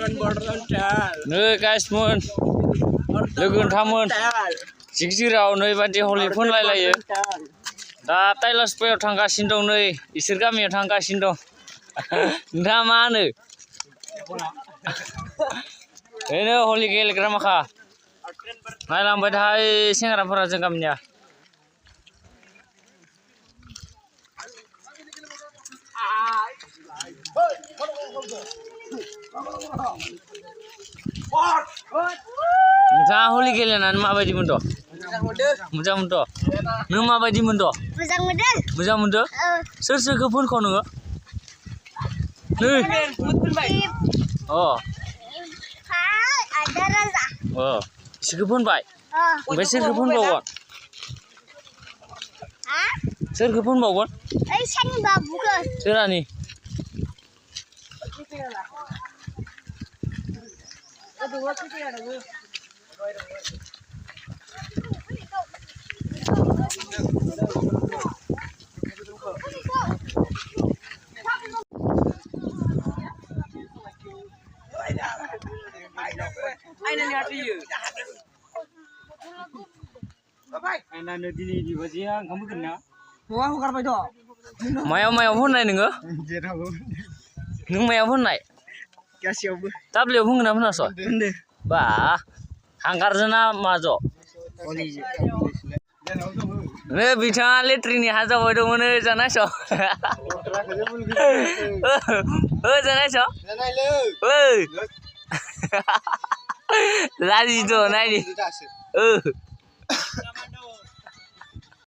Nơi guys mun Lugun thamun Jigjirau noi badi holi phun lai lai Da Tailas Peo thanggasin dong noi isir gamiyaw thanggasin dong Da mano Ini holi gelegra makha Nailambai thai sengrafora जों गामिनिया Nोंथाङा हलि गेलेनानै माबायदि मोनदो? मोजां मोनदो? नों माबायदि मोनदो? मोजां मोनदों। मोजां मोनदो? सोर सोरखौ फोनखौ नोङो? नै अ ada Raza. अ इसोरखौ फोनबाय? ओमफ्राय सोरखौ फोनबावगोन? Ha? सोरखौ फोनबावगोन? ओइ सानि बाबुखौ। सोरानि? Aina lihat dia. Bapak. Aina nadi di bajian kamu kena. Wah, bukan apa itu. मायाव फोननाय नोङो? नों मायाव फोननाय? गासियावबो ताब्लियाव फोनगोन ना फोनास'? फोनदो बा हांगारजों ना माजों? नै बिथाङा लेट्रिननि हा जाबाय दंमोन जानायस' जानायस' लाजिद' नायनि